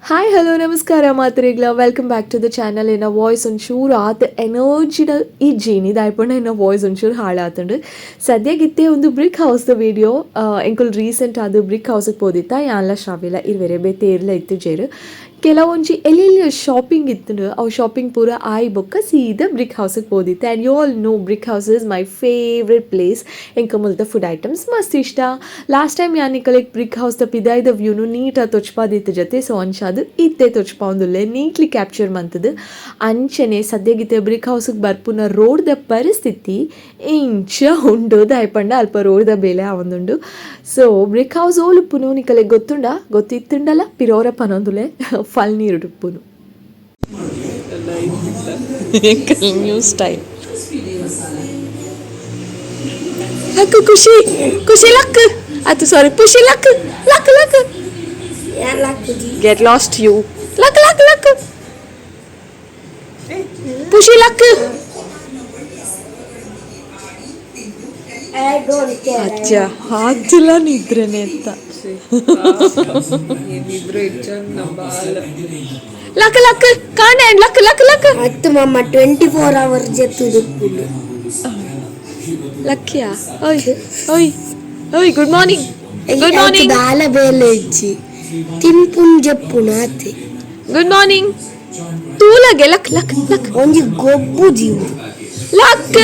Hi, hello, ನಮಸ್ಕಾರ ಮಾತ್ರೆಗ್ಲ. Welcome back to the channel. ಎನ್ನ voice ಒಂಚೂರು ಆತ ಎನರ್ಜಿಡ ಇಜ್ಜಿ ದಾಯಪಂಡ ಎನ್ನ ವಾಯ್ಸ್ ಒಂಚೂರು ಹಾಳಾತುಂಡು. ಸದ್ಯಗಿತ್ತೆ ಒಂದು ಬ್ರಿಕ್ ಹೌಸ್ದ ವಿಡಿಯೋ. ಎಂಕುಲು ರೀಸೆಂಟ್ ಆದ್ ಬ್ರಿಕ್ ಹೌಸ್ಗೆ ಪೋದಿತ್ತ. ಯಾನ್ಲ ಶ್ರಾವಿಲ ಇರ್ವೆರೆ, ಬೇತೆ ಏರ್ಲ ಇತ್ತಿಜೆರ್. ಕೆಲವೊಂಜಿ ಎಲ್ಲೆಲ್ಲಿ ಶಾಪಿಂಗ್ ಇತ್ತುಂಡು, ಅವು ಶಾಪಿಂಗ್ ಪೂರ ಆಯಿ ಬೊಕ್ಕ ಸೀದಾ BRIC ಹೌಸ್ಗೆ ಪೋದಿತ್ತೆ. And you all know Brick House is my favourite place. ಎಂಕ್ ಮುಲ್ತ ಫುಡ್ ಐಟಮ್ಸ್ ಮಸ್ತ್ ಇಷ್ಟ. ಲಾಸ್ಟ್ ಟೈಮ್ ಯಾನ್ ನಿಕಲೆಗ್ ಬ್ರಿಕ್ ಹೌಸ್ದ ಪಿದಾಯ್ದ ವ್ಯೂನು ನೀಟಾಗಿ ತೊಚ್ಪಾದಿತ್ತು ಜೊತೆ. ಸೊ ಅಂಚಾದ್ ಇತ್ತೆ ತೊಚ್ಪಾವೊಂದುಲ್ಲೆ, ನೀಟ್ಲಿ ಕ್ಯಾಪ್ಚರ್ ಮಂತುದು. ಅಂಚನೆ ಸದ್ಯಗಿತ್ತೆ ಬ್ರಿಕ್ ಹೌಸ್ಗೆ ಬರ್ಪುನ ರೋಡ್ದ ಪರಿಸ್ಥಿತಿ ಇಂಚ ಉಂಡು. ದಾಯಪಂಡ ಅಲ್ಪ ರೋಡ್ದ ಬೇಲೆ ಆವೊಂದುಂಡು. ಸೊ ಬ್ರಿಕ್ ಹೌಸ್ ಓಲುಪ್ಪುನು ನಿಕಲೆಗ್ ಗೊತ್ತುಂಡ? ಗೊತ್ತಿತ್ತುಂಡಲ ಪಿರೋರ ಪನೊಂದುಲೆ. ಫಲ್ನೀರು ಉಪ್ಪುನು ನ್ಯೂ ಸ್ಟೈಲ್. ಲಕ್ ಖುಷಿ, ಖುಷಿ ಲಕ್ ಆಯ್ತು. ಸಾರಿ ಖುಷಿ, luck luck luck. Get lost you. Luck luck luck ಖುಷಿ ಲಕ್. I don't care. ಅಚ್ಚ ಹಾಕ್ತಿಲ್ಲ ನಿದ್ರೆನೆ ಅಂತ. ನಿದ್ರೆ ಇಚ್ಚಂಗ್ ಬಾಲ. ಲಕ್ ಲಕ್ ಕಾಣೆ, ಲಕ್ ಲಕ್ ಲಕ್. ಅತ್ತು ಮಮ್ಮ 24 ಅವರ್ ಜೆತ್ತುದುಪ್ಪುಂಡು. ಲಕ್ಕಿಯಾ? ಓಯ್ ಓಯ್ ಓಯ್, ಗುಡ್ ಮಾರ್ನಿಂಗ್, ಗುಡ್ ಮಾರ್ನಿಂಗ್. ದಾಲ ಬೇಲೆ ಇಜ್ಜಿ, ತಿನ್ಪುನ್ ಜೆಪ್ಪುನ ಆತೆ. ಗುಡ್ ಮಾರ್ನಿಂಗ್ ತೂಲಗೆ. Luck luck luck. ಒಂಜಿ ಗೊಬ್ಬು ಜೀವ. ಲಕ್.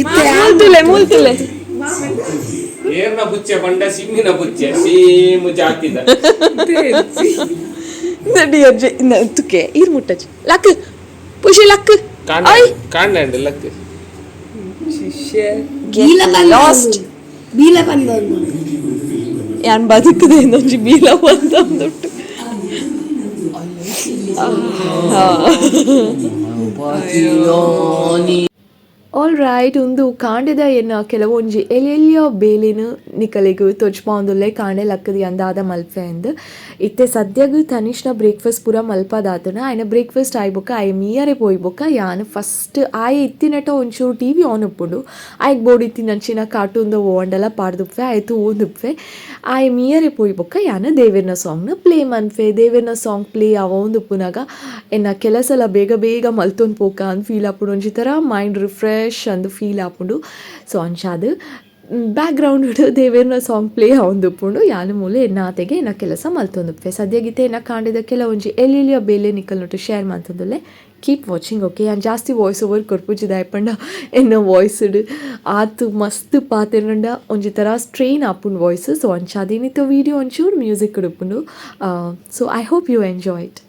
ಇತ್ತೆ. ಮೂಲ್ತುಲೆ ಮೂಲ್ತುಲೆ. ಏರ್ನ ಬುಚ್ಚೆ ಬಂಡ ಸಿಮ್ಮಿನ ಬುಚ್ಚೆ ಸೀಮು ಜಾತಿದ. ನಡಿ ಅಜ್ಜಿ ತುಕೆ ಈರ್ ಮುಟ್ಟಜ್ಜಿ. ಲಕ್ ಪುಷಿ ಲಕ್. ಓಯ್. ಕಾಂಡ ಲಕ್. ಶಿಷ್ಯ. ಬೀಲ. ಲಾಸ್ಟ್. ಬೀಲ ಬಂದೊಂದು. ಯಾನ್ ಬದುಕುದೆ ಒಂಜಿ ಬೀಲ ಬಂದೊಂದುಂಟು. ಆಲ್ ರೈಟ್, ಒಂದು ಕಾಂಡೆದ ಎನ್ನ ಕೆಲವೊಂಜಿ ಎಲ್ಲೆಲ್ಲಿಯೋ ಬೇಲೆನು ನಿಕಲೆಗ್ ತೊಜ್ಪಾವೊಂದುಲ್ಲೆ. ಕಾಂಡೆ ಲಕ್ಕದಿ ಅಂದಾದ ಮಲ್ಪೆ ಅಂದ್. ಇತ್ತೆ ಸದ್ಯಗ್ ತನಿಷ್ನ ಬ್ರೇಕ್ಫಾಸ್ಟ್ ಪೂರ ಮಲ್ಪದಾತನ. ಆಯ್ನ ಬ್ರೇಕ್ಫಾಸ್ಟ್ ಆಯ್ ಬೊಕ್ಕ ಆಯೆ ಮೀಯರೆ ಪೋಯಿ ಬೊಕ್ಕ ಯಾನ್ ಫಸ್ಟ್ ಆಯೆ ಇತ್ತಿನಟ ಒಂಚೂರು ಟಿವಿ ಆನ್ ಉಪ್ಪುಂಡು. ಆಯ್ಗ್ ಬೋಡಿತ್ತಿನಂಚಿನ ಕಾರ್ಟೂನ್ದ ಓಂಡಲ ಪಾಡ್ದುಪ್ಪೆ, ಆಯೆ ತೂವೊಂದುಪ್ಪೆ. ಆಯೆ ಮೀಯರೆ ಪೋಯಿ ಬೊಕ್ಕ ಯಾನ್ ದೇವೆರ್ನ ಸಾಂಗ್ನ ಪ್ಲೇ ಮನ್ಪೆ. ದೇವೆರ್ನ ಸಾಂಗ್ ಪ್ಲೇ ಆವೊಂದುಪ್ಪುನಗ ಎನ್ನ ಕೆಲಸಲ ಬೇಗ ಬೇಗ ಮಲ್ತೊಂದು ಪೋಕ ಅಂದ್ ಫೀಲ್ ಆಪುಂಡು. ಒಂಜಿ ಥರ ಮೈಂಡ್ ರಿಫ್ರೆಶ್ ಅಂದ್ ಫೀಲ್ ಆಪುಂಡು. ಸೊ ಅಂಚಾದ್ ಬ್ಯಾಕ್ಗ್ರೌಂಡ್ ದೇವೆರ್ನ ಸಾಂಗ್ ಪ್ಲೇ ಆವೊಂದುಪ್ಪುಂಡು. ಯಾನ್ ಮೂಲೆ ಎನ್ನಾತೆಗೆ ಎನ್ನ ಕೆಲಸ ಮಲ್ತೊಂದುಪ್ಪೆ. ಸದ್ಯಗಿತ್ತೆ ಎನ್ನ ಕಾಂಡೆದ ಕೆಲವೊಂಜಿ ಎಲ್ಲೆಲ್ಲಿಯ ಬೇಲೆ ನಿಕಲ್ನೊಟ್ಟು ಶೇರ್ ಮಲ್ತೊಂದುಲ್ಲೆ. Keep watching, okay? ಯಾನ್ ಜಾಸ್ತಿ ವಾಯ್ಸ್ ಓವರ್ ಕೊರ್ಪುಜಿ, ದಾಯೆ ಎನ್ನ ವಾಯ್ಸ್ಡ್ ಆತ್ ಮಸ್ತ್ ಪಾತೆರ್ಂಡ ಒಂಜಿ ಥರ ಸ್ಟ್ರೈನ್ ಆಪುಂಡು ವಾಯ್ಸ್. ಸೊ ಅಂಚಾದ್ ಇನಿತ ವೀಡಿಯೋ ಒಂಚೂರು ಮ್ಯೂಸಿಕ್ ಉಪ್ಪುಂಡು. So I hope you enjoy it.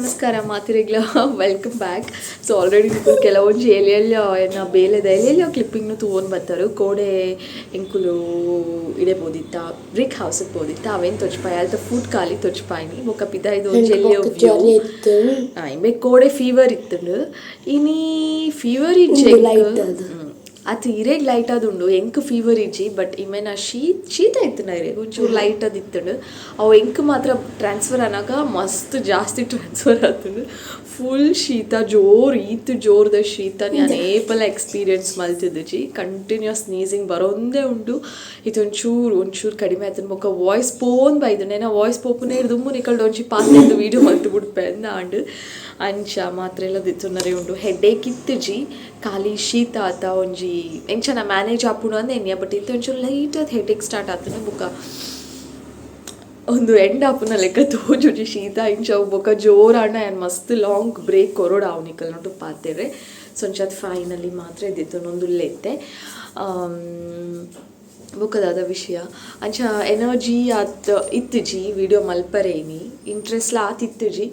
ನಮಸ್ಕಾರ ಮಾತಿರೆಗ್ಲ, welcome back. So already ನಿಕುಲು ಕೆಲವೊಂಜಿ ಎಲ್ಲೆಲ್ಲ ಎನ್ನ ಬೇಲೆದ ಎಲ್ಲೆಲ್ಲ ಕ್ಲಿಪ್ಪಿಂಗ್ನು ತೂವೊಂದು ಬರ್ತಾರೆ. ಕೋಡೆ ಎಂಕುಲು ಇಡೆ ಪೋದಿತ್ತ, ಬ್ರಿಕ್ ಹೌಸ್ಗೆ ಪೋದಿತ್ತ. ಅವೇನು ತೊಜ್ಪಾಯಿ, ಅಲ್ತ ಫುಡ್ ಖಾಲಿ ತೊಜ್ಪಾಯಿನಿ. ಬೊಕ್ಕ ಪಿದಾಯ್ದು ಒಂಜಿ ಎಲ್ಯ ವ್ಯೂ. ಇಂಬೆ ಕೋಡೆ ಫೀವರ್ ಇತ್ತುಂಡು, ಇನಿ ಫೀವರ್ ಇಜ್ಜಿ. Light ಅದು. ಅತ್ ಇರೆಗ್ ಲೈಟ್ ಆದುಂಡು, ಎಂಕ್ ಫೀವರ್ ಇಜ್ಜಿ. ಬಟ್ ಇಮೆನ ಶೀತ ಶೀತ ಇತ್ತುಂಡು ಇರೆಗ್, ಒಂಚೂರು ಲೈಟ್ ಅದು ಇತ್ತುಂಡು. ಅವು ಎಂಕ್ ಮಾತ್ರ ಟ್ರಾನ್ಸ್ಫರ್ ಅನಾಗ ಮಸ್ತ್ ಜಾಸ್ತಿ ಟ್ರಾನ್ಸ್ಫರ್ ಆತುಂಡು. ಫುಲ್ ಶೀತ ಜೋರು, ಈತ್ ಜೋರ್ದ ಶೀತ ನಾನು ಏಪಲ ಎಕ್ಸ್ಪೀರಿಯನ್ಸ್ ಮಲ್ತಿದ್ದುಜಿ. ಕಂಟಿನ್ಯೂಸ್ ಸ್ನೀಸಿಂಗ್ ಬರೋಂದೇ ಉಂಡು. ಇದು ಒಂಚೂರು ಒಂಚೂರು ಕಡಿಮೆ ಆಯ್ತು. ಬೊಕ್ಕ ವಾಯ್ಸ್ ಪೋನ್ ಬೈದು ನೆನ ವಾಯ್ಸ್ ಪೋಪುನೇ ದುಮ್ಮು ನಿಕಲ್ಡ್ ಒಂಜಿ ಪಾತೆರ್ದು ವೀಡಿಯೋ ಮಲ್ತು ಬುಡ್ಪೆ ಅಂದ್. ಅಂಚ ಮಾತ್ರೆ ಎಲ್ಲ ದಿತ್ತೊನರೆ ಉಂಡು. ಹೆಡ್ಡೇಕ್ ಇತ್ತುಜಿ, ಖಾಲಿ ಶೀತ ಆತ. ಒಂಜಿ ಎಂಚನ ಮ್ಯಾನೇಜ್ ಆಪುಂಡು ಅಂದ್ ಎನ್ನಿಯ. ಬಟ್ ಇತ್ತೆ ಒಂಚೂರು ಲೈಟ್ ಆದ್ ಹೆಡ್ಡೇಕ್ ಸ್ಟಾರ್ಟ್ ಆತುಂಡು. ಬೊಕ್ಕ ಒಂದು ಎಂಡ್ ಆಪುನ ಲೆಕ್ಕ ತೋಜುಜಿ ಶೀತ ಇಂಚ. ಬೊಕ್ಕ ಜೋರಾಂಡ ಯಾನ್ ಮಸ್ತ್ ಲಾಂಗ್ ಬ್ರೇಕ್ ಕೊರೊಡು ಆವು ನಿಕಲ್ನೊಟ್ಟು ಪಾತೆರೆ. ಸೊ ಅಂಚಾದ್ ಫೈನಲಿ ಮಾತ್ರೆ ದೆತ್ತೊನೊಂದುಲ್ಲೆ ಇತ್ತೆ. ಬೊಕ್ಕ ದಾದ ವಿಷಯ? ಅಂಚ ಎನರ್ಜಿ ಆತ್ ಇತ್ತುಜಿ ವೀಡಿಯೋ ಮಲ್ಪರೆ ಇನಿ, ಇಂಟ್ರೆಸ್ಟ್ಲ ಆತ್ ಇತ್ತುಜಿ.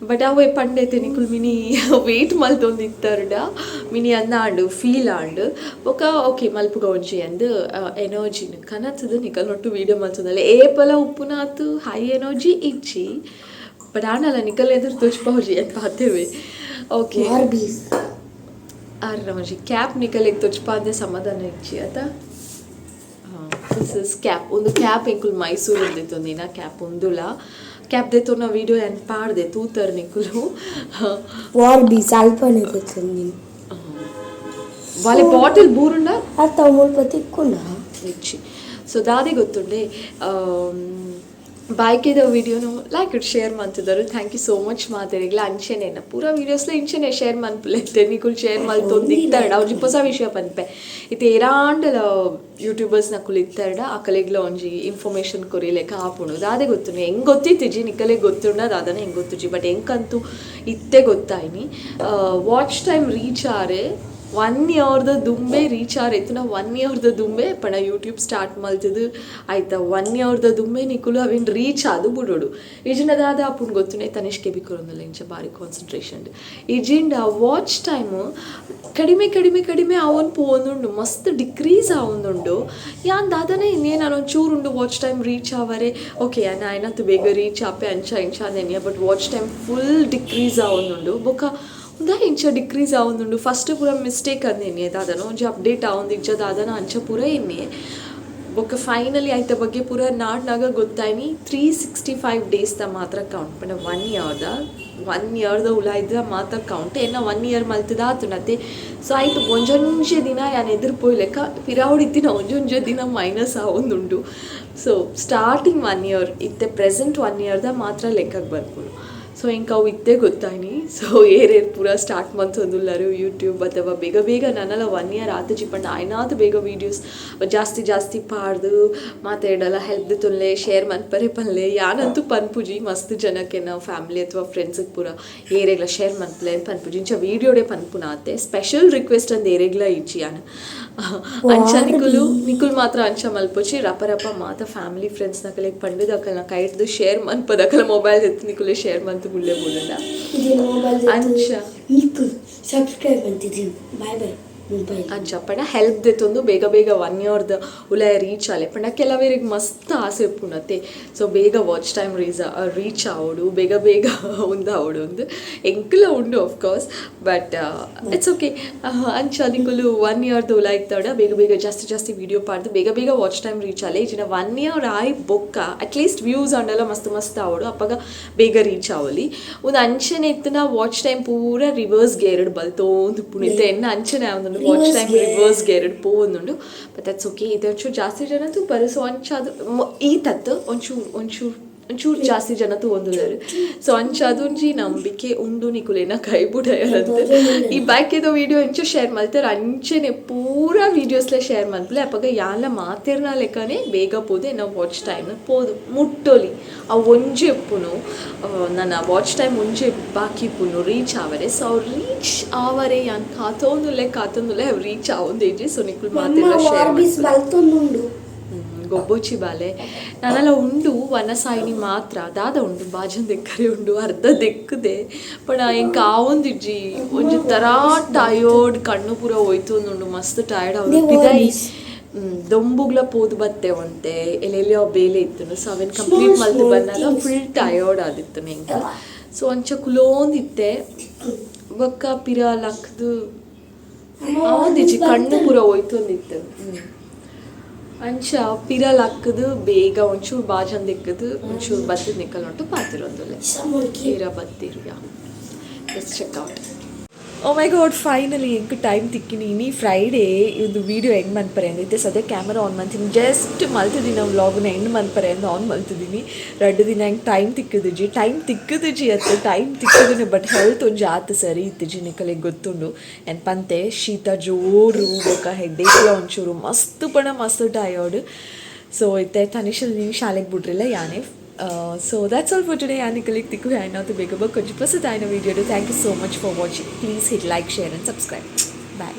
ಬಟ್ ಅವೇ ಪಂಡೈತೆ, ನಿಕುಲು ಮಿನಿ ವೇಟ್ ಮಲ್ತೊಂದು ಇತ್ತರ್ಡ ಮಿನಿ ಅಂದಾಂಡು ಫೀಲ್ ಆಂಡ್. ಬೊಕ್ಕ ಓಕೆ, ಮಲ್ಪುಗ ಒಂಜಿ ಅಂದ್ ಎನರ್ಜಿನ್ ಕನತುದು ನಿಕಲ್ನೊಟ್ಟು ವೀಡಿಯೋ ಮಲ್ತೊಂದುಲ್ಲೆ. ಏಪಲ ಉಪ್ಪುನಾತ್ ಹೈ ಎನರ್ಜಿ ಇಜ್ಜಿ, ಬಟ್ ಆಂಡಲ ನಿಕಲ್ ಎದುರು ತೋಜ್ಪಾವುಜಿ ಅಂತ ಪಾತೆರ್ವೆ. ಓಕೆ. ಬಾರ್ಬೀಸ್. ಆರ್ನ ಒಂಜಿ ಕ್ಯಾಪ್ ನಿಕಲೆಗ್ ತೊಜ್ಪಾಂದೆ ಸಮಾಧಾನ ಇಜ್ಜಿ ಅತ. This is cap. ಒಂದು ಕ್ಯಾಪ್ ಎಂಕುಲು ಮೈಸೂರು ದೆತ್ತೊಂದಿನ ಕ್ಯಾಪ್. ಉಂದುಲ ಕ್ಯಾಪ್ ದೆತ್ತೊನ್ನ ವೀಡಿಯೋ ಯಾನ್ ಪಾಡ್ದೆ, ತೂತರ್ ನಿಕುಲು. ಬಾರ್ಬೀಸ್ ಅಲ್ಪನೆ ತೆತ್ತೊಂದಿನಿ. ವಾಲೆ ಬಾಟಲ್ ಬೂರುಂಡ? ಅತ್ತ, ಮುಲ್ಪ ತಿಕ್ಕುಂಡ? ಇಜ್ಜಿ. ಸೊ ದಾದೆ ಗೊತ್ತುಂಡೆ, ಬಾಯ್ಕೆದ ವಿಡಿಯೋನು ಲೈಕ್ it share ಮಂತಿದ್ದರು. Thank you so much ಮಾತೆರೆಗ್ಲ. ಅಂಚೆನೆ ಪೂರ ವೀಡಿಯೋಸ್ಲ ಇಂಚೆನೆ ಶೇರ್ ಮನ್ಪುಲೆ. ನಿಕುಲು ಶೇರ್ ಮಲ್ತೊಂದು ಇತ್ತರ್ಡ ಒಂಜಿ ಪೊಸ ವಿಷಯ ಪನ್ಪೆ. ಇತ್ತೆ ಏರಾಂಡಲ ಯೂಟ್ಯೂಬರ್ಸ್ ನಕುಲು ಇತ್ತರ್ಡ ಅಕಲೆಗ್ಲ ಒಂಜಿ ಇನ್ಫಾರ್ಮೇಷನ್ ಕೊರಿಲೆಕ್ಕ ಆಪುಂಡು. ದಾದೆ ಗೊತ್ತುಂಡು, ಹೆಂಗೆ ಗೊತ್ತಿತ್ತಿಜಿ. ನಿಕಲೆಗ್ ಗೊತ್ತುಂಡ ದಾದನ ಹೆಂಗೆ ಗೊತ್ತುಜಿ, ಬಟ್ ಎಂಕಂತೂ ಇತ್ತೆ ಗೊತ್ತಾಯ್ನಿ. ವಾಚ್ ಟೈಮ್ ರೀಚ್ ಆರೆ ಒನ್ ಇಯರ್ದ ದುಂಬೆ ರೀಚ್ ಆರ್ ಎತ್ತುನ. ಒನ್ ಇಯರ್ದ ದುಂಬೆ ಪಂಡ ಯೂಟ್ಯೂಬ್ ಸ್ಟಾರ್ಟ್ ಮಲ್ತದು ಆಯ್ತಾ, ಒನ್ ಇಯರ್ದ ದುಂಬೆ ನಿಕುಲು ಅವಿನ್ ರೀಚ್ ಆದು ಬುಡೋಡು. ಇಜಿಂಡ ದಾದ ಆಪುಂಡು ಗೊತ್ತುನೆ? ತನಿಷ್ ಕೆಬಿ ಕೊರೊಂದುಲ್ಲ, ಇಂಚ ಬಾರಿ ಕಾನ್ಸಂಟ್ರೇಷನ್. ಇಜಿಂಡ ವಾಚ್ ಟೈಮ್ ಕಡಿಮೆ ಕಡಿಮೆ ಕಡಿಮೆ ಆವೊಂದು ಪೋವೊಂದುಂಡು, ಮಸ್ತ್ ಡಿಕ್ರೀಸ್ ಆವೊಂದುಂಡು. ಯಾನ್ ದಾದನೆ ಇನ್ನೇನು ಒಂಚೂರು ಉಂಡು ವಾಚ್ ಟೈಮ್ ರೀಚ್ ಆವರೆ, ಓಕೆ, ಯಾನ್ ಆಯ್ನತ್ತು ಬೇಗ ರೀಚ್ ಆಪೆ ಅಂಚ ಇಂಚ ಅಂದೆನ್ಯ. But watch time full decrease ಆವೊಂದುಂಡು. ಬೊಕ್ಕ ಉಂದಾ ಇಂಚ ಡಿಕ್ರೀಸ್ ಆವೊಂದುಂಡು? ಫಸ್ಟ್ ಪೂರ ಮಿಸ್ಟೇಕ್ ಅಂದೆನ್ಯೆ, ದಾದನ ಒಂಜಿ ಅಪ್ಡೇಟ್ ಆವೊಂದು ಇಜ್ಜ ದಾದನ ಅಂಚ ಪೂರ ಎನ್ನಿಯೆ. ಬೊಕ್ಕ ಫೈನಲಿ ಐತ ಬಗ್ಗೆ ಪೂರ ನಾಡ್ನಾಗ ಗೊತ್ತಾಯ್ನಿ, 365 ಡೇಸ್ದ ಮಾತ್ರ ಕೌಂಟ್ ಪಂಡ ಒನ್ ಇಯರ್ದ, ಒನ್ ಇಯರ್ದ ಉಲಾಯ್ದ ಮಾತ್ರ ಕೌಂಟ್. ಎನ್ನ ಒನ್ ಇಯರ್ ಮಲ್ತದ ಆತುಂಡತೆ. ಸೊ ಆಯ್ತು, ಒಂಜೊಂಜೆ ದಿನ ಯಾನ್ ಎದುರು ಪೋಯ್ಲೆಕ್ಕ ಪಿರಾವುಡಿತ್ತಿನ ಒಂಜೊಂಜೆ ದಿನ ಮೈನಸ್ ಆವೊಂದುಂಡು. ಸೊ ಸ್ಟಾರ್ಟಿಂಗ್ ಒನ್ ಇಯರ್, ಇತ್ತೆ ಪ್ರೆಸೆಂಟ್ ಒನ್ ಇಯರ್ದ ಮಾತ್ರ ಲೆಕ್ಕಕ್ಕೆ ಬರ್ಪುಂಡು. ಸೊ ಇಂಕ ಅವು ಇತ್ತೆ ಗೊತ್ತಾಯ್ನಿ. ಸೊ ಏರೇರು ಪೂರ ಸ್ಟಾರ್ಟ್ ಮಂತೊಂದುಲ್ಲರು ಯೂಟ್ಯೂಬ್ ಅಥವಾ ಬೇಗ ಬೇಗ, ನನಲ ಒನ್ ಇಯರ್ ಆತುಜಿ ಪಂಡ ಆಯ್ನಾತ್ ಬೇಗ ವೀಡಿಯೋಸ್ ಜಾಸ್ತಿ ಜಾಸ್ತಿ ಪಾಡ್ದು ಮಾತೆರ್ಡಲ ಹೆಲ್ಪ್ ದೆತೊನ್ಲೆ, ಶೇರ್ ಮನ್ಪರೆ ಪನ್ಲೆ. ಯಾನಂತೂ ಪನ್ಪುಜಿ ಮಸ್ತ್ ಜನಕ್ಕೆ, ನಾವು ಫ್ಯಾಮಿಲಿ ಅಥವಾ ಫ್ರೆಂಡ್ಸಿಗೆ ಪೂರ ಏರೆಗ್ಲ ಶೇರ್ ಮನ್ಪುಲೆ ಪನ್ಪುಜಿ. ಇಂಚ ವೀಡಿಯೋಡೆ ಪನ್ಪುನ ಆತೆ. ಸ್ಪೆಷಲ್ ರಿಕ್ವೆಸ್ಟ್ ಅಂದ್ ಏರೆಗ್ಲ ಇಜ್ಜಿ ಯಾನ್. ಅಂಚ ನಿಕುಲು ನಿಕುಲು ಮಾತ್ರ ಅಂಚ ಮಲ್ಪೊಚಿ. ರಪ ರಪ ಮಾತ ಫ್ಯಾಮಿಲಿ ಫ್ರೆಂಡ್ಸ್ ನಕಲೆಗ್ ಪಂಡುದು ಅಕಲ್ನ ಕೈಡ್ದು ಶೇರ್ ಮನ್ಪದ ಅಕಲ ಮೊಬೈಲ್ ಎತ್ತು ನಿಕುಲೆ ಶೇರ್ ಮಂತು ಬುಡ್ಲೆ ಬುಡಂಡ. ಮೊಬೈಲ್. ಅಂಚ. ನಿಕ್ಕು ಸಬ್ಸ್ಕ್ರೈಬ್ ಅಂತಿದ್ದೀನಿ. Bye bye mobile. ಅಂಚ ಪಂಡ ಹೆಲ್ಪ್ ದೆತ್ತೊಂದು ಬೇಗ ಬೇಗ ಒನ್ ಇಯರ್ದ ಉಲಾಯ ರೀಚ್ ಆಲೆ. ಪಂಡ ಕೆಲವರಿಗೆ ಮಸ್ತ್ ಆಸೆ ಉಪ್ಪುಂಡತೆ. ಸೊ ಬೇಗ ವಾಚ್ ಟೈಮ್ ರೀಚ್ ಆವೊಡು, ಬೇಗ ಬೇಗ ಉಂದಾವೊಡು ಅಂದ್ ಎಂಕುಲ ಉಂಡು ಕೋರ್ಸ್, ಬಟ್ it's okay. ಅಂಚ ನಿಕುಲು ಒನ್ ಇಯರ್ದ ಉಲಾಯ ಇತ್ತಡ ಬೇಗ ಬೇಗ ಜಾಸ್ತಿ ಜಾಸ್ತಿ ವೀಡಿಯೋ ಪಾಡ್ದು ಬೇಗ ಬೇಗ ವಾಚ್ ಟೈಮ್ ರೀಚ್ ಆಲೆ. ಇಜಿನ ಒನ್ ಇಯರ್ ಆಯ್ ಬೊಕ್ಕ ಅಟ್ಲೀಸ್ಟ್ ವ್ಯೂಸ್ ಅಂಡಲ ಮಸ್ತ್ ಮಸ್ತ್ ಆವೊಡು, ಅಪಗ ಬೇಗ ರೀಚ್ ಆವೊಲಿ. ಒಂದು ಅಂಚನೆ ಇತ್ತಿನ ವಾಚ್ ಟೈಮ್ ಪೂರ ರಿವರ್ಸ್ ಗೇರ್ಡ್ ಬಲ್ತೋಂದು ಉಪ್ಪುಂಡು. ಇತ್ತೆ ಎನ್ನ ಅಂಚನೆ ಆವೊಂದುಂಡು, watch Reverse time gear. Reverse ಗೇರ್ಡ್ ಪೋವೊಂದುಂಡು. But that's okay. ಇದು ಒಂಚೂರು ಜಾಸ್ತಿ ಜನ ತೂಪರ್. ಸೊ ಅಂಚ ಅದು ಈ ತತ್ ಒಂಚೂರು ಒಂಚೂರು ಒಂಚೂರು ಜಾಸ್ತಿ ಜನ ತೂವೊಂದುಲ್ಲೆರ್. ಸೊ ಅಂಚ ಅದೊಂಜಿ ನಂಬಿಕೆ ಉಂಡು, ನಿಕುಲೆನ ಕೈ ಬುಡಯರಂತೆ. ಈ ಬಾಕಿದ ವೀಡಿಯೋ ಎಂಚ ಶೇರ್ ಮಲ್ತೆರ್ ಅಂಚೆನೆ ಪೂರ ವೀಡಿಯೋಸ್ಲ ಶೇರ್ ಮನ್ಪುಲೆ. ಅಪಗ ಯಾನ್ಲ ಮಾತೆರ್ನ ಲೆಕ್ಕನೆ ಬೇಗ ಪೋದು ಎನ್ನ ವಾಚ್ ಟೈಮ್ ಪೋದು ಮುಟ್ಟೊಲಿ. ಅವು ಒಂಜಿ ಉಪ್ಪುನು, ನನ್ನ ವಾಚ್ ಟೈಮ್ ಒಂಜಿ ಬಾಕಿ ಇಪ್ಪುನು ರೀಚ್ ಆವರೆ. ಸೊ ಅವು ರೀಚ್ ಆವರೆ ಯಾನ್ ಕಾತೊಂದುಲ್ಲೆ, ಕಾತೊಂದುಲ್ಲೆ, ಅವು ರೀಚ್ ಆವೊಂದು ಇಜ್ಜಿ. ಸೊ ನಿಕುಲು ನಮ್ಮ ಮಾತೆರ್ಲ ಶೇರ್ ವಾರ್ಬೀಸ್ ಬಲ್ತೊಂದುಂಡು. ಗೊಬ್ಬೊಚ್ಚಿ ಬಾಲೆ. ನನಲ ಉಂಡು ವನಸಾಯಿನಿ ಮಾತ್ರ. ದಾದ ಉಂಡು, ಬಾಜನ್ ದೆಕ್ಕರೆ ಉಂಡು, ಅರ್ಧ ದೆಕ್ಕುದೆ. ಪಂಡ ಎಂಕ್ ಆವೊಂದಿಜ್ಜಿ, ಒಂಜಿ ತರಾ ಟಯರ್ಡ್, ಕಣ್ಣು ಪೂರ ಹೋಯ್ತೊಂದುಂಡು, ಮಸ್ತ್ ಟಯರ್ಡ್ ಅವು. ಪಿದಾಯಿ ದೊಂಬುಗ್ಲ ಪೋದು ಬತ್ತೆ ಒಂತೆ, ಎಲ್ಲೆಲ್ಲಿಯೋ ಬೇಲೆ ಇತ್ತು. ಸೊ ಅವೆನ್ ಕಂಪ್ಲೀಟ್ ಮಲ್ತ್ ಬಂದಾಗ ಫುಲ್ ಟಯರ್ಡ್ ಆದಿತ್ತು ಎಂಕ್. ಸೊ ಅಂಚ ಕುಲೋಂದಿತ್ತೆ. ಬೊಕ್ಕ ಪಿರ ಲಕ್ದು ಆವೊಂದಿಜ್ಜಿ, ಕಣ್ಣು ಪೂರ ಹೋಯ್ತೊಂದಿತ್ತು. ಅಂಚ ಪಿರ ಲಕ್ಕದು ಬೇಗ ಒಂಚೂರು ಬಾಜನ್ ದಿಕ್ಕದು, ಒಂಚೂರು ಬತ್ತಿದ್ ನಿಕ್ಕಲುಂಟು ಪಾತಿರೊಂದುಲ್ಲೆ. ಪಿರ ಬತ್ತಿರು. Yeah, let's check out. Oh my God, finally ಎಂಕ್ ಟೈಮ್ ತಿಕ್ಕಿನಿ. ಇನಿ ಫ್ರೈಡೇ. ಇದು ವೀಡಿಯೋ ಎಂಡ್ ಮನ್ಪರೆ ಅಂದ್ ಇತ್ತೆ ಸದ್ಯ ಕ್ಯಾಮರಾ ಆನ್ ಮಲ್ತೀನಿ. ಜಸ್ಟ್ ಮಲ್ತಿದ್ದೀನಿ, ವ್ಲಾಗ್ನ ಎಂಡ್ ಮನ್ಪರೆ ಅಂದ್ ಆನ್ ಮಲ್ತಿದ್ದೀನಿ. ರಡ್ಡ್ ದಿನ ಎಂಕ್ ಟೈಮ್ ತಿಕ್ಕುದಿಜಿ. ಟೈಮ್ ತಿಕ್ಕುದಿಜಿ ಅತ್ತು, ಟೈಮ್ ತಿಕ್ಕುದಿನಿ, ಬಟ್ ಹೆಲ್ತ್ ಒಂಜಿ ಆತ್ ಸರಿ ಇತ್ತಿಜಿ. ನಿಕಲೆಗ್ ಗೊತ್ತುಂಡು ಎನ್ ಪಂತೆ, ಶೀತ ಜೋರು, ಬೊಕ ಹೆಡ್ಡೇಕ್ಲ ಒಂಚೂರು. ಮಸ್ತ್ ಪಂಡ ಮಸ್ತ್ ಟಯರ್ಡ್. ಸೊ ಇತ್ತೆ ತನಿಷಲ್ ನೀವು ಶಾಲೆಗೆ ಬಿಡ್ರಿಲ್ಲ ಯಾನೆ. So that's all for today. ಯಾನ್ ನಿಕಲೆಗ್ ತಿಕ್ಕುವೆ ಆಯ್ನಾತು ಬೇಗ ಬೊಕ್ಕ ಒಂಜಿ ಪೊಸತಾಯಿನ video. Thank you so much for watching. Please hit like, share and subscribe. Bye.